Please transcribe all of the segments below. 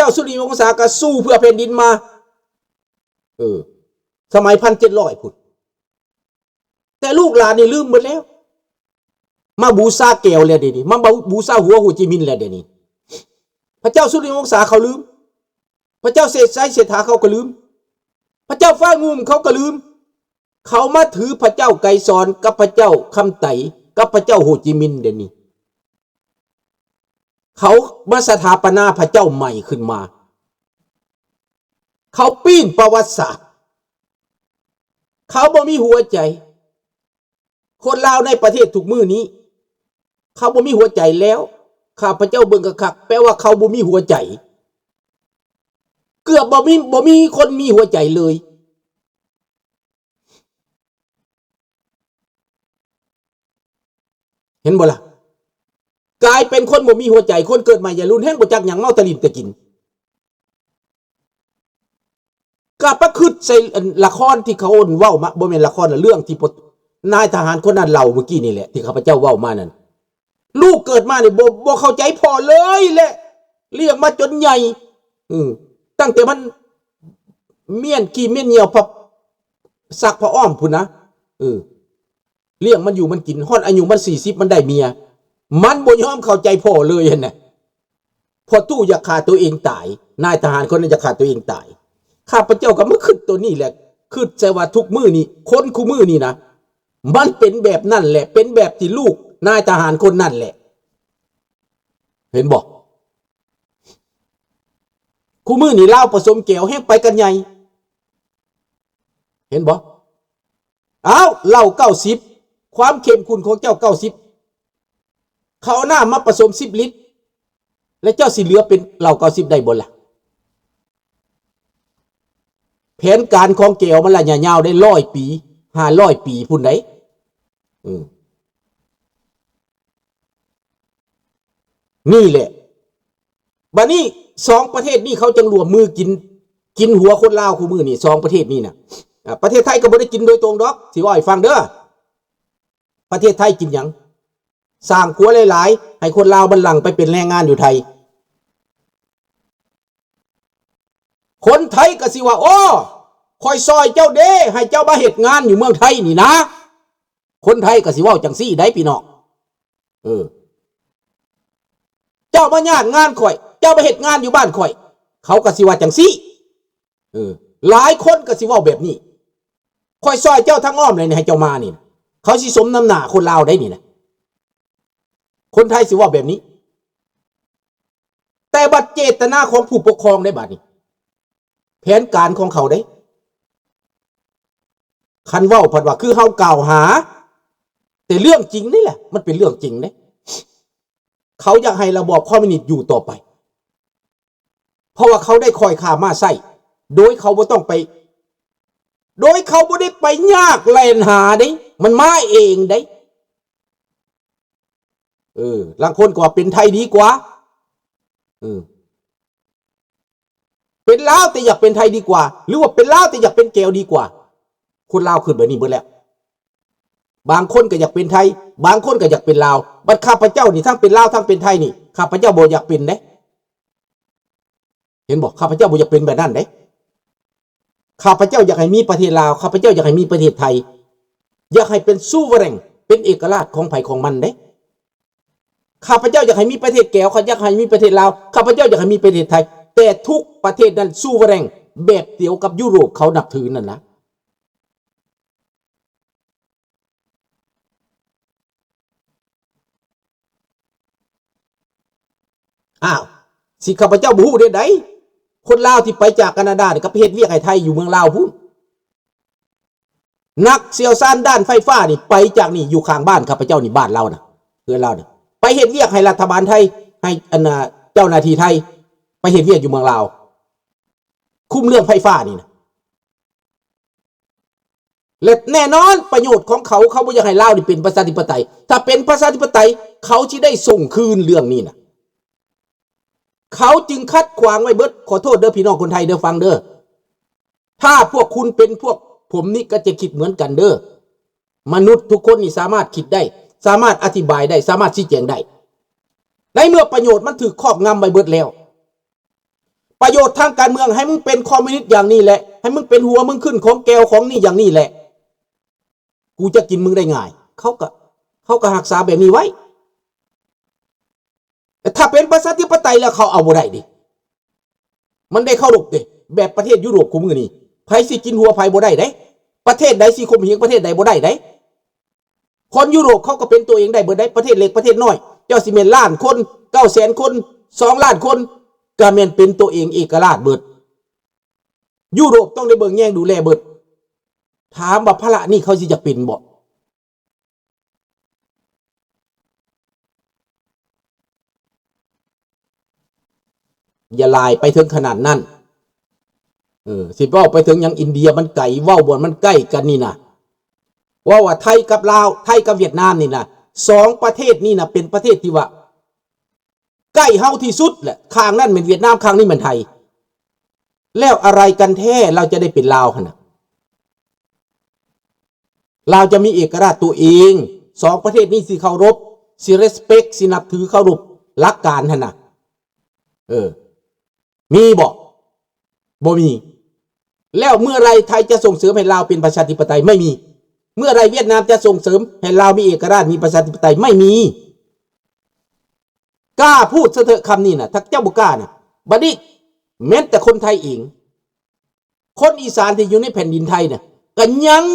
ເຈົ້າສຸລິວົງສາກໍສູ້ເພື່ອແຜ່ນດິນມາ ເອີ ສະໄໝພັນເຈັດຮ້ອຍພຸ້ນ. ແຕ່ລູກຫຼານນີ້ລືມເບິດແລ້ວ. ມາບູຊາແກວແລ້ວດຽວນີ້ ມາບູ ບູຊາຫົວໂຮຈິມິນແລ້ວດຽວນີ້. ພະເຈົ້າສຸລິວົງສາເຂົາລືມ. ພະເຈົ້າເສດໄຊເສດຖາເຂົາກໍລືມ. ພະເຈົ້າຟ້າງຸ່ມເຂົາກໍລືມ. ເຂົາມາຖືພະເຈົ້າໄກສອນກັບພະເຈົ້າຄຳໄຕ ກັບພະເຈົ້າໂຮຈິມິນດຽວນີ້. ເຂົາມາສະຖາປະນາພະເຈົ້າໃໝ່ຂຶ້ນມາ. ເຂົາປີ້ນປະຫວັດສາດ. ເຂົາບໍ່ມີຫົວໃຈ. ຄົນລາວໃນປະເທດທຸກມື້ນີ້ ເຂົາບໍ່ມີຫົວໃຈແລ້ວ. ຂ້າພະເຈົ້າເບິ່ງຄັກໆ ແປວ່າເຂົາບໍ່ມີຫົວໃຈ. ເກືອບບໍ່ມີ ບໍ່ມີຄົນມີຫົວໃຈເລີຍ. ເຫັນບໍ່ລະ? ກາຍເປັນຄົນບໍ່ມີຫົວໃຈ, ຄົນເກີດໃໝ່ຢ່າລຸນແຮງ ບໍ່ຈັກຫຍັງ ເມົາແຕ່ຫຼິ້ນແຕ່ກິນ. ກໍໄປຄິດໃສ່ ອັນ ລະຄອນທີ່ເຂົາເວົ້າມາ, ບໍ່ແມ່ນລະຄອນລະ ເລື່ອງທີ່ ນາຍທະຫານຄົນນັ້ນເລົ່າມື້ກີ້ນີ້ແຫຼະ ທີ່ຂ້າພະເຈົ້າເວົ້າມານັ້ນ. ລູກເກີດມານີ້ ບໍ່ ບໍ່ເຂົ້າໃຈພໍ່ເລີຍແຫຼະ, ລ້ຽງມາຈົນໃຫຍ່. ອື ຕັ້ງແຕ່ມັນມ້ຽນຂີ້ມ້ຽນຍ່ຽວ ພັບ ຊັກຜ້າອ້ອມພຸ້ນນະ. ເອີ ລ້ຽງມັນຢູ່ມັນກິນ ຮອດອາຍຸມັນສີ່ສິບ ມັນໄດ້ເມຍ, ມັນບໍ່ຍອມເຂົ້າໃຈພໍ່ເລີຍຫັ້ນນະ. ພໍ່ຕູ້ຢາກຂ້າຕົວເອງຕາຍ, ນາຍທະຫານຄົນນັ້ນຢາກຂ້າຕົວເອງຕາຍ. ຂ້າພະເຈົ້າກໍມາຄິດໂຕນີ້ແຫຼະ, ຄິດໃສ່ວ່າທຸກມື້ນີ້ ຄົນຄູ່ມື້ນີ້ນະ ມັນເປັນແບບນັ້ນແຫຼະ, ເປັນແບບທີ່ລູກນາຍທະຫານຄົນນັ້ນແຫຼະ. ເຫັນບໍ່? ຄູ່ມື້ນີ້ລາວປະສົມແກວແຮງໄປກັນໃຫຍ່. ເຫັນບໍ່? ອ້າວ ເຫຼົ້າເກົ້າສິບ ຄວາມເຂັ້ມຂຸ້ນຂອງເຈົ້າເກົ້າສິບ ເຂົາເອົານ້ຳມາປະສົມສິບລິດ ແລ້ວເຈົ້າຊິເຫຼືອເປັນເຫຼົ້າເກົ້າສິບໄດ້ບໍ່ລະ? ແຜນການຂອງແກວມັນໄລຍະຍາວໄດ້ ຮ້ອຍປີ ຫ້າຮ້ອຍປີພຸ້ນໃດ໋. ເອີ ນີ້ແຫຼະ ບາດນີ້ສອງປະເທດນີ້ເຂົາຈັ່ງຮ່ວມມືກິນ ກິນຫົວຄົນລາວຄູ່ມື້ນີ້ ສອງປະເທດນີ້ນະ. ອາ ປະເທດໄທກໍບໍ່ໄດ້ກິນໂດຍຕົງດອກ ຊິເວົ້າໃຫ້ຟັງເດີ. ປະເທດໄທກິນຫຍັງ? ສ້າງຂົວຫຼາຍໆ ໃຫ້ຄົນລາວມັນຫຼັ່ງໄປເປັນແຮງງານຢູ່ໄທ. ຄົນໄທກໍຊິວ່າ ໂອ້ ຂ້ອຍຊ່ອຍເຈົ້າເດ້ ໃຫ້ເຈົ້າມາເຮັດງານຢູ່ເມືອງໄທນີ້ນະ. ຄົນໄທກໍຊິເວົ້າຈັ່ງຊີ້ໄດ໋ພີ່ນ້ອງ. ເອີ ເຈົ້າມາຍາດງານຂ້ອຍ ເຈົ້າມາເຮັດງານຢູ່ບ້ານຂ້ອຍ ເຂົາກໍຊິວ່າຈັ່ງຊີ້. ເອີ ຫຼາຍຄົນກໍຊິເວົ້າແບບນີ້ ຂ້ອຍຊ່ອຍເຈົ້າທາງອ້ອມເລີຍນີ້ ໃຫ້ເຈົ້າມານີ້ນະ. ເຂົາຊິສົມນຳໜ້າຄົນລາວໄດ໋ນີ້ນະ. ຄົນໄທຊິເວົ້າແບບນີ້ ແຕ່ບັດເຈດຕະນາຂອງຜູ້ປົກຄອງໄດ໋ບາດນີ້ ແຜນການຂອງເຂົາເດ້. ຄັນເວົ້າພັດວ່າຄືເຮົາກ່າວຫາ ແຕ່ເລື່ອງຈິງນີ້ແຫຼະ ມັນເປັນເລື່ອງຈິງເດ້. ເຂົາຢາກໃຫ້ລະບອບຄອມມິວນິດຢູ່ຕໍ່ໄປ ເພາະວ່າເຂົາໄດ້ຂ້ອຍຂ້າມາໃຊ້ ໂດຍເຂົາບໍ່ຕ້ອງໄປ ໂດຍເຂົາບໍ່ໄດ້ໄປຍາກແລ່ນຫາເດ້ ມັນມາເອງເດ້. ເອີ ລາງຄົນກໍວ່າເປັນໄທດີກວ່າ ເອີ ເປັນລາວແຕ່ຢາກເປັນໄທດີກວ່າ ຫຼືວ່າເປັນລາວແຕ່ຢາກເປັນແກວດີກວ່າ. ຄົນລາວຄິດແບບນີ້ເບິດແລ້ວ. ບາງຄົນກໍຢາກເປັນໄທ ບາງຄົນກໍຢາກເປັນລາວ. ບັດຂ້າພະເຈົ້ານີ້ ທັງເປັນລາວ ທັງເປັນໄທນີ້ ຂ້າພະເຈົ້າບໍ່ຢາກເປັນເດ້. ເຫັນບໍ່? ຂ້າພະເຈົ້າບໍ່ຢາກເປັນແບບນັ້ນເດ້. ຂ້າພະເຈົ້າຢາກໃຫ້ມີປະເທດລາວ, ຂ້າພະເຈົ້າຢາກໃຫ້ມີປະເທດໄທ, ຢາກໃຫ້ເປັນ sovereign ເປັນເອກະລາດຂອງໃຜຂອງມັນເດ້. ຂ້າພະເຈົ້າຢາກໃຫ້ມີປະເທດແກວ, ຂ້າຢາກໃຫ້ມີປະເທດລາວ, ຂ້າພະເຈົ້າຢາກໃຫ້ມີປະເທດໄທ, ແຕ່ທຸກປະເທດນັ້ນ sovereign ແບບດຽວກັບຢູໂຣບເຂົານັບຖືນັ້ນນະ. ອ້າວ ຊິຂ້າພະເຈົ້າບໍ່ຮູ້ໄດ້ໃດ? ຄົນລາວທີ່ໄປຈາກການາດານີ້ ກໍໄປເຮັດວຽກໃຫ້ໄທຢູ່ເມືອງລາວພຸ້ນ. ນັກຊ່ຽວຊານດ້ານໄຟຟ້ານີ້ ໄປຈາກນີ້ ຢູ່ຂ້າງບ້ານຂ້າພະເຈົ້ານີ້ ບ້ານລາວນະ ເຮືອນລາວນະ ໄປເຮັດວຽກໃຫ້ລັດຖະບານໄທ ໃຫ້ອັນນ່າ ເຈົ້າໜ້າທີ່ໄທ ໄປເຮັດວຽກຢູ່ເມືອງລາວ ຄຸມເລື່ອງໄຟຟ້ານີ້ນະ. ແລະ ແນ່ນອນປະໂຫຍດຂອງເຂົາ ເຂົາບໍ່ຢາກໃຫ້ລາວນີ້ເປັນປະຊາທິປະໄຕ. ຖ້າເປັນປະຊາທິປະໄຕ ເຂົາຊິໄດ້ສົ່ງຄືນເລື່ອງນີ້ນະ. ເຂົາຈຶ່ງຂັດຂວາງໄວ້ເບິດ. ຂໍໂທດເດີພີ່ນ້ອງຄົນໄທເດີ ຟັງເດີ. ຖ້າພວກຄຸນເປັນພວກຜົມນີ້ ກໍຈະຄິດເໝືອນກັນເດີ. ມະນຸດທຸກຄົນນີ້ສາມາດຄິດໄດ້, ສາມາດອະທິບາຍໄດ້, ສາມາດຊີ້ແຈງໄດ້. ໃນເມື່ອປະໂຫຍດມັນຖືກຄອບງຳໄວ້ເບິດແລ້ວ, ປ ປະໂຫຍດທາງການເມືອງ ໃຫ້ມຶງເປັນຄອມມິວນິດຢ່າງນີ້ແຫຼະ ໃຫ້ມຶງເປັນຫົວເມືອງຂຶ້ນຂອງແກວຂອງນີ້ຢ່າງນີ້ແຫຼະ ກູຈະກິນມຶງໄດ້ງ່າຍ. ເຂົາກໍ ເຂົາກໍຮັກສາແບບນີ້ໄວ້. ແຕ່ຖ້າເປັນປະຊາທິປະໄຕແລ້ວ ເຂົາເອົາບໍ່ໄດ້ເດ້. ມັນໄດ້ເຄົາລົບເດ້. ແບບປະເທດຢູໂຣບຄູ່ມື້ນີ້ ໃຜຊິກິນຫົວໃຜບໍ່ໄດ້ເດ້. ປະເທດໃດຊິຂົ່ມເຫງປະເທດໃດບໍ່ໄດ້ເດ້. ຄົນຢູໂຣບເຂົາກໍເປັນຕົວເອງໄດ້ເບິດເດ້. ປະເທດເລັກປະເທດນ້ອຍ ເຈົ້າຊິແມ່ນລ້ານຄົນ ເກົ້າແສນຄົນ ສອງລ້ານຄົນ ກໍແມ່ນເປັນຕົວເອງເອກະລາດເບິດ. ຢູໂຣບຕ້ອງໄດ້ເບິ່ງແຍງດູແລເບິດ. ຖາມວ່າພາລະນີ້ເຂົາຊິຢາກເປັນບໍ່? ຢ່າຫຼາຍໄປເຖິງຂະໜາດນັ້ນ. ເອີ ຊິເວົ້າໄປເຖິງຫຍັງ ອິນເດຍມັນໄກ ເວົ້າບ່ອນມັນໃກ້ກັນນີ້ນະ. ເວົ້າວ່າໄທກັບລາວ ໄທກັບຫວຽດນາມນີ້ນະ ສອງປະເທດນີ້ນະ ເປັນປະເທດທີ່ວ່າໃກ້ເຮົາທີ່ສຸດແຫຼະ. ຂ້າງນັ້ນແມ່ນຫວຽດນາມ ຂ້າງນີ້ແມ່ນໄທ. ແລ້ວອະໄລກັນແທ້ ລາວຈະໄດ້ເປັນລາວຫັ້ນນະ? ລາວຈະມີເອກະລາດຕົວເອງ ສອງປະເທດນີ້ຊິເຄົາລົບ ຊິເຣສເປັກ ຊິນັບຖືເຄົາລົບຫຼັກການຫັ້ນນະ. ເອີ ມີບໍ່? ບໍ່ມີ. ແລ້ວເມື່ອໃດໄທຈະສົ່ງເສີມໃຫ້ລາວເປັນປະຊາທິປະໄຕ? ໄມ່ມີ. ເມື່ອໃດຫວຽດນາມຈະສົ່ງເສີມໃຫ້ລາວມີເອກະລາດ ມີປະຊາທິປະໄຕ? ໄມ່ມີ. ກ້າພູດຊະເຖາະຄຳນີ້ນະ ຖ້າເຈົ້າບໍ່ກ້ານະ. ບັດນີ້ແມ່ນແຕ່ຄົນໄທເອງ ຄົນອີສານທີ່ຢູ່ໃນແຜ່ນດິນໄທນະ ກໍຍັງ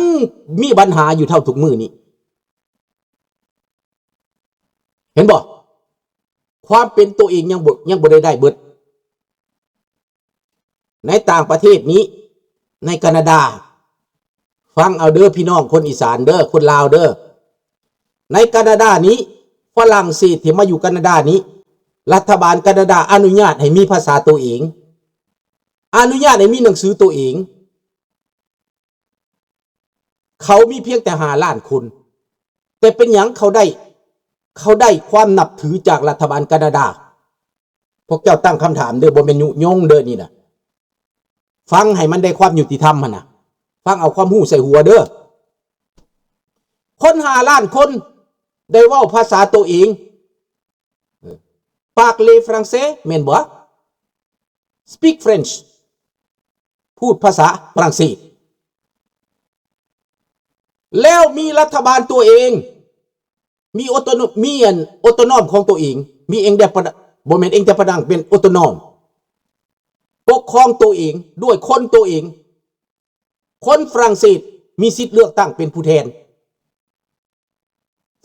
ມີບັນຫາຢູ່ເທົ່າທຸກມື້ນີ້. ເຫັນບໍ່? ຄວາມເປັນຕົວເອງຍັງບໍ່ ຍັງບໍ່ໄດ້ໄດ້ເບິດ. ໃນຕ່າງປະເທດນີ້ ໃນການາດາ ຟັງເອົາເດີພີ່ນ້ອງຄົນອີສານເດີ ຄົນລາວເດີ. ໃນການາດານີ້ ຝຣັ່ງເສດທີ່ມາຢູ່ການາດານີ້ ລັດຖະບານການາດາອະນຸຍາດໃຫ້ມີພາສາຕົວເອງ, ອະນຸຍາດໃຫ້ມີໜັງສືຕົວເອງ. ເຂົາມີພຽງແຕ່ຫ້າລ້ານຄົນ ແຕ່ເປັນຫຍັງເຂົາໄດ້ ເຂົາໄດ້ຄວາມນັບຖືຈາກລັດຖະບານການາດາ? ພວກເຈົ້າຕັ້ງຄຳຖາມເດີ ບໍ່ແມ່ນຍຸຍົງເດີນີ້ນະ. ຟັງໃຫ້ມັນໄດ້ຄວາມຍຸຕິທຳຫັ້ນນະ. ຟັງເອົາຄວາມຮູ້ໃສ່ຫົວເດີ. ຄົນຫ້າລ້ານຄົນໄດ້ເວົ້າພາສາໂຕເອງ. ເອີ Parlez français ແມ່ນບໍ່? Speak French. ພູດພາສາຝຣັ່ງເສດ ແລ້ວມີລັດຖະບານຕົວເອງ ມີ autono- ມີອັນ autonome ຂອງຕົວເອງ ມີ indépendance ບໍ່ແມ່ນ indépendance ເປັນ autonome ປົກຄອງຕົວເອງ ດ້ວຍຄົນຕົວເອງ. ຄົນຝຣັ່ງເສດມີສິດເລືອກຕັ້ງເປັນຜູ້ແທນ.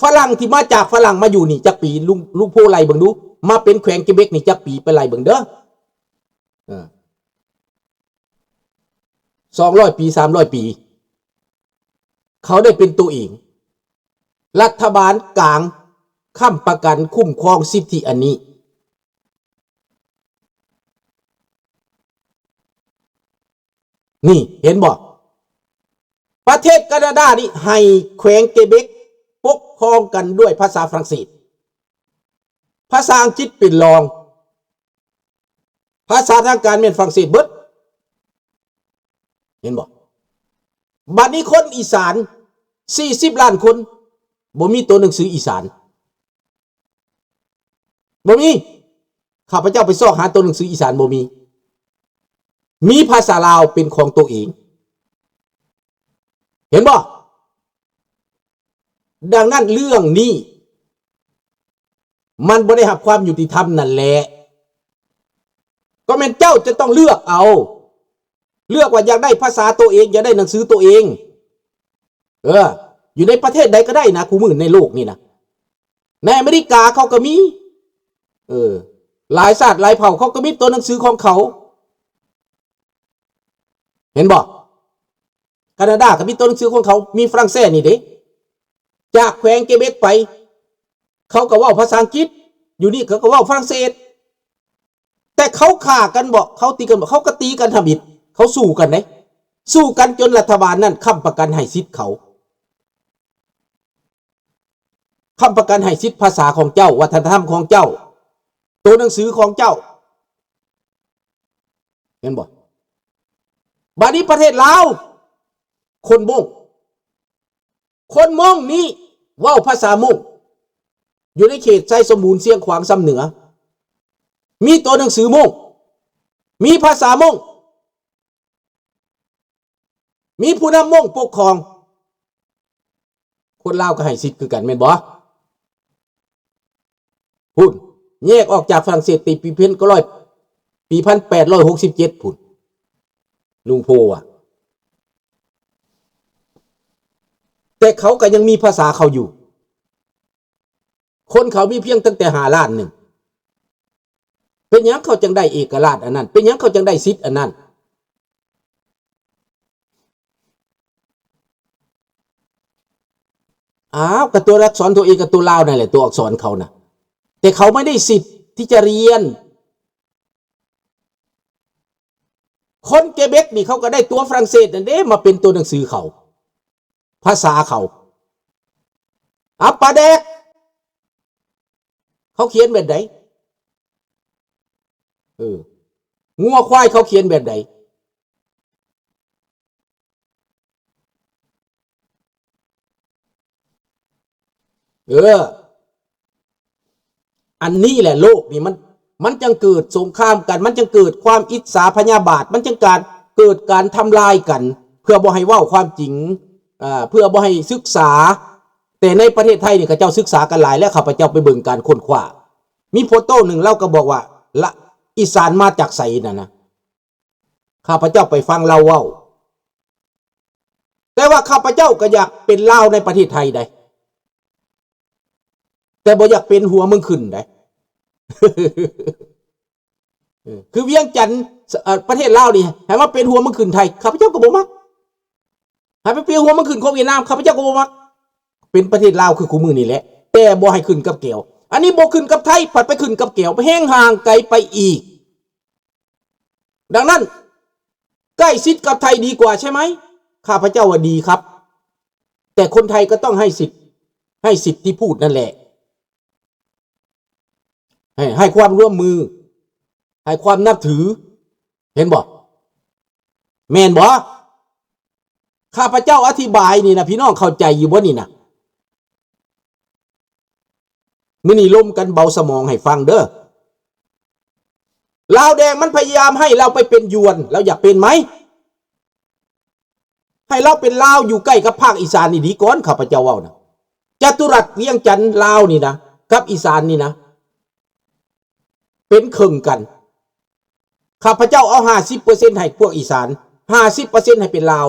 ຝຣັ່ງທີ່ມາຈາກຝຣັ່ງມາຢູ່ນີ້ຈັກປີ? ລຸງ ລຸງໂພໄລ່ເບິ່ງດູ ມາເປັນແຂວງເກເບັກນີ້ຈັກປີ? ໄປໄລ່ເບິ່ງເດີ. ເອີ ສອງຮ້ອຍປີ ສາມຮ້ອຍປີ ເຂົາໄດ້ເປັນໂຕເອງ. ລັດຖະບານກາງຄ້ຳປະກັນຄຸ້ມຄອງສິດທິອັນນີ້. ນີ້ ເຫັນບໍ່? ປະເທດການາດານີ້ໃຫ້ແຂວງເກເບັກປົກຄອງກັນດ້ວຍພາສາຝຣັ່ງເສດ. ພາສາອັງກິດເປັນລອງ. ພາສາທາງການແມ່ນຝຣັ່ງເສດເບິດ. ເຫັນບໍ່? ບັດນີ້ຄົນອີສານສີ່ສິບລ້ານຄົນ ບໍ່ມີຕົວໜັງສືອີສານ. ບໍ່ມີ. ຂ້າພະເຈົ້າໄປຊອກຫາຕົວໜັງສືອີສານ ບໍ່ມີ. ມີພາສາລາວເປັນຂອງຕົວເອງ. ເຫັນບໍ່? ດັ່ງນັ້ນເລື່ອງນີ້ ມັນບໍ່ໄດ້ຮັບຄວາມຍຸຕິທຳນັ້ນແຫຼະ. ກໍແມ່ນເຈົ້າຈະຕ້ອງເລືອກເອົາ. ເລືອກວ່າຢາກໄດ້ພາສາໂຕເອງ, ຢາກໄດ້ໜັງສືໂຕເອງ. ເອີ ຢູ່ໃນປະເທດໃດກໍໄດ້ນະ ຄູ່ມື້ໃນໂລກນີ້ນະ. ໃນອາເມລິກາເຂົາກໍມີ. ເອີ ຫຼາຍຊາດຫຼາຍເຜົ່າເຂົາກໍມີຕົວໜັງສືຂອງເຂົາ. ເຫັນບໍ່? ການາດາກໍມີຕົວໜັງສືຂອງເຂົາ, ມີຝຣັ່ງແຊດນີ້ເດ້. ຈາກແຂວງເກເບັກໄປ ເຂົາກໍເວົ້າພາສາອັງກິດ, ຢູ່ນີ້ເຂົາກໍເວົ້າຝຣັ່ງເສດ. ແຕ່ເຂົາຂ້າກັນບໍ? ເຂົາຕີກັນບໍ? ເຂົາກໍຕີກັນທຳອິດ, ເຂົາສູ້ກັນເດ້. ສູ້ກັນຈົນລັດຖະບານນັ້ນຄ້ຳປະກັນໃຫ້ສິດເຂົາ, ຄ້ຳປະກັນໃຫ້ສິດພາສາຂອງເຈົ້າ, ວັດທະນະທຳຂອງເຈົ້າ, ຕົວໜັງສືຂອງເຈົ້າ. ເຫັນບໍ່? ບາດນີ້ປະເທດລາວ ຄົນມົ້ງ, ຄົນມົ້ງນີ້ເວົ້າພາສາມົ້ງ ຢູ່ໃນເຂດໄຊສົມບູນ, ຊຽງຂວາງ, ຊຳເໜືອ ມີຕົວໜັງສືມົ້ງ. ມີພາສາມົ້ງ ມີຜູ້ນຳມົ້ງປົກຄອງ ຄົນລາວກໍໃຫ້ສິດຄືກັນແມ່ນບໍ່? ພຸ້ນ ແຍກອອກຈາກຝຣັ່ງເສດ ປີ ປີພັນເກົ້າຮ້ອຍ ປີພັນແປດຮ້ອຍຫົກສິບເຈັດພຸ້ນ ລຸງໂພວ່າ ແຕ່ເຂົາກໍຍັງມີພາສາເຂົາຢູ່. ຄົນເຂົາມີພຽງຕັ້ງແຕ່ຫ້າລ້ານໜຶ່ງ ເປັນຫຍັງເຂົາຈັ່ງໄດ້ເອກະລາດອັນນັ້ນ? ເປັນຫຍັງເຂົາຈັ່ງໄດ້ສິດອັນນັ້ນ? ອ້າວ ກໍຕົວອັກສອນຕົວເອງ ກໍຕົວລາວນັ້ນແຫຼະ ຕົວອັກສອນເຂົານະ ແຕ່ເຂົາບໍ່ໄດ້ສິດທີ່ຈະຮຽນ. ຄົນເກເບັກນີ້ເຂົາກໍໄດ້ຕົວຝຣັ່ງເສດນັ້ນເດ້ ມາເປັນຕົວໜັງສືເຂົາ ພາສາເຂົາ. ອາ ປາແດກ ເຂົາຂຽນແບບໃດ? ເອີ ງົວຄວາຍເຂົາຂຽນແບບໃດ? ເອີ ອັນນີ້ແຫຼະ ໂລກນີ້ມັນ ມັນຈັ່ງເກີດສົງຄາມກັນ ມັນຈັ່ງເກີດຄວາມອິດສາພະຍາບາດ ມັນຈຶ່ງການ ເກີດການທຳລາຍກັນ ເພື່ອບໍ່ໃຫ້ເວົ້າຄວາມຈິງ ເອີ ເພື່ອບໍ່ໃຫ້ສຶກສາ. ແຕ່ໃນປະເທດໄທນີ້ ເຂົາເຈົ້າສຶກສາກັນຫຼາຍແລ້ວ ຂ້າພະເຈົ້າໄປເບິ່ງການຄົ້ນຄວ້າ ມີໂຟໂຕ້ໜຶ່ງ ລາວກໍບອກວ່າ ລະ ອີສານມາຈາກໃສນັ້ນນະ. ຂ້າພະເຈົ້າໄປຟັງລາວເວົ້າ ແຕ່ວ່າຂ້າພະເຈົ້າກໍຢາກເປັນລາວໃນປະເທດໄທໃດ ແຕ່ບໍ່ຢາກເປັນຫົວເມືອງຂຶ້ນໃດ. ເອີ ຄືວຽງຈັນ ເອີ ປະເທດລາວນີ້ ໃຫ້ມາເປັນຫົວເມືອງຂຶ້ນໄທ ຂ້າພະເຈົ້າກໍບໍ່ມັກ. ໃຫ້ໄປເປັນຫົວເມືອງຂຶ້ນຂອງຫວຽດນາມ ຂ້າພະເຈົ້າກໍບໍ່ມັກ. ເປັນປະເທດລາວຄືຄູ່ມື້ນີ້ແຫຼະ ແຕ່ບໍ່ໃຫ້ຂຶ້ນກັບແກວ. ອັນນີ້ບໍ່ຂຶ້ນກັບໄທ ພັດໄປຂຶ້ນກັບແກວ ໄປແຮ່ງຫ່າງໄກໄປອີກ. ດັ່ງນັ້ນ ໃກ້ຊິດກັບໄທດີກວ່າໃຊ່ໄໝ? ຂ້າພະເຈົ້າວ່າດີຄັບ ແຕ່ຄົນໄທກໍຕ້ອງໃຫ້ສິດ ໃຫ້ສິດທີ່ພູດນັ້ນແຫຼະ ໃຫ້ ໃຫ້ຄວາມຮ່ວມມື ໃຫ້ຄວາມນັບຖື ເຫັນບໍ່? ແມ່ນບໍ່? ຂ້າພະເຈົ້າອະທິບາຍນີ້ນະ ພີ່ນ້ອງເຂົ້າໃຈຢູ່ບໍ່ນີ້ນະ? ມື້ນີ້ລົມກັນເບົາສະໝອງໃຫ້ຟັງເດີ້. ລາວແດງມັນພະຍາຍາມໃຫ້ລາວໄປເປັນຢວນ ລາວຢາກເປັນໄໝ? ໃຫ້ລາວເປັນລາວຢູ່ໃກ້ກັບພາກອີສານນີ້ດີກ່ອນ ຂ້າພະເຈົ້າເວົ້ານະ. ຈະຕຸລັດວຽງຈັນລາວນີ້ນະ ກັບອີສານນີ້ນະ ເປັນເຄິ່ງກັນ. ຂ້າພະເຈົ້າເອົາຫ້າສິບເປີເຊັນໃຫ້ພວກອີສານ ຫ້າສິບເປີເຊັນໃຫ້ເປັນລາວ.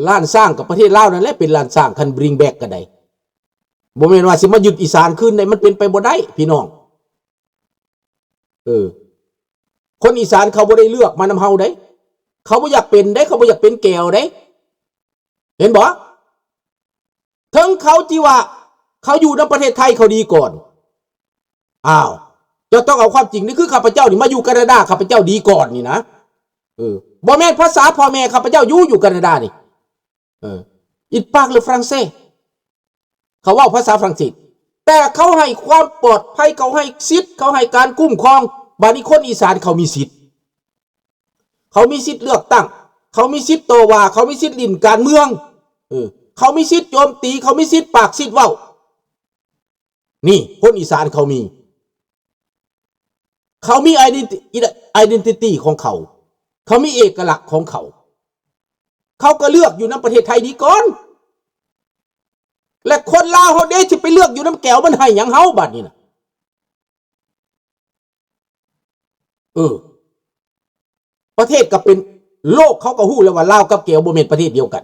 ລ້ານຊ້າງກັບປະເທດລາວນັ້ນແຫຼະເປັນລ້ານຊ້າງ ຄັນ bring back ກໍໄດ້. ບໍ່ແມ່ນວ່າຊິມາຍຶດອີສານຄືນໄດ້ ມັນເປັນໄປບໍ່ໄດ້ພີ່ນ້ອງ. ເອີ ຄົນອີສານເຂົາບໍ່ໄດ້ເລືອກມານຳເຮົາເດ້ ເຂົາບໍ່ຢາກເປັນເດ້ ເຂົາບໍ່ຢາກເປັນແກວເດ້ ເຫັນບໍ່? ເຖິງເຂົາຊິວ່າເຂົາຢູ່ນຳປະເທດໄທເຂົາດີກ່ອນ. ອ້າວ ເຈົ້າຕ້ອງເອົາຄວາມຈິງ ນີ້ຄືຂ້າພະເຈົ້ານີ້ມາຢູ່ການາດາ ຂ້າພະເຈົ້າດີກ່ອນນີ້ນະ. ເອີ ບໍ່ແມ່ນພາສາພໍ່ແມ່ຂ້າພະເຈົ້າຢູ່ ຢູ່ການາດານີ້. ເອີ Il parle français ເຂົາເວົ້າພາສາຝຣັ່ງເສດ ແຕ່ເຂົາໃຫ້ຄວາມປອດໄພ ເຂົາໃຫ້ສິດ ເຂົາໃຫ້ການຄຸ້ມຄອງ. ບາດນີ້ຄົນອີສານເຂົາມີສິດ ເຂົາມີສິດເລືອກຕັ້ງ ເຂົາມີສິດຕໍ່ວ່າ ເຂົາມີສິດຫຼິ້ນການເມືອງ ເອີ ເຂົາມີສິດໂຈມຕີ ເຂົາມີສິດປາກສິດເວົ້າ. ນີ້ຄົນອີສານເຂົາມີ ເຂົາມີ identity identity ຂອງເຂົາ ເຂົາມີເອກະລັກຂອງເຂົາ ເຂົາກໍເລືອກຢູ່ນຳປະເທດໄທດີກ່ອນ. ແລະຄົນລາວເຮົາເດ້ ຊິໄປເລືອກຢູ່ນຳແກວ ມັນໃຫ້ຫຍັງເຮົາບາດນີ້ນະ? ເອີ ປະເທດກໍເປັນ ໂລກເຂົາກໍຮູ້ແລ້ວວ່າລາວກັບແກວບໍ່ແມ່ນປະເທດດຽວກັນ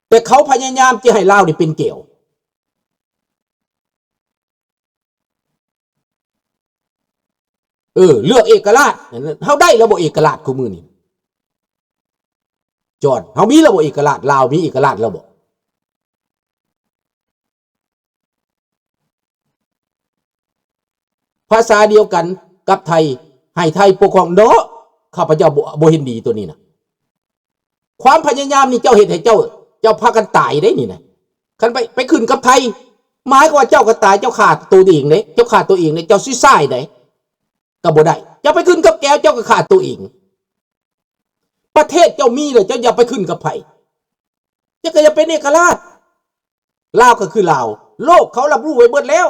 ແຕ່ເຂົາພະຍາຍາມຈະໃຫ້ລາວນີ້ເປັນແກວ. ເອີ ເລືອກເອກະລາດ ເຮົາໄດ້ແລ້ວບໍ່ເອກະລາດຄູ່ມື້ນີ້? ຈອນ ເຮົາມີແລ້ວບໍ່ເອກະລາດ? ລາວມີເອກະລາດແລ້ວບໍ່? ພາສາດຽວກັນກັບໄທ ໃຫ້ໄທປົກຄອງເນາະ. ຂ້າພະເຈົ້າບໍ່ ບໍ່ເຫັນດີໂຕນີ້ນະ. ຄວາມພະຍາຍາມນີ້ເຈົ້າເຮັດໃຫ້ເຈົ້າ ເຈົ້າພາກັນຕາຍເດ້ນີ້ນະ. ຄັນໄປ ໄປຂຶ້ນກັບໄທ ໝາຍຄວາມວ່າເຈົ້າກໍຕາຍ ເຈົ້າຂ້າໂຕເອງເດ້ ເຈົ້າຂ້າໂຕເອງເດ້ ເຈົ້າ suicide ເດ້ ກໍບໍ່ໄດ້. ເຈົ້າໄປຂຶ້ນກັບແກວ ເຈົ້າກໍຂ້າໂຕເອງ. ປະເທດເຈົ້າມີແລ້ວ ເຈົ້າຢ່າໄປຂຶ້ນກັບໃຜ. ເຈົ້າກໍຢ່າເປັນເອກະລາດ. ລາວກໍຄືລາວ ໂລກເຂົາຮັບຮູ້ໄວ້ເບິດແລ້ວ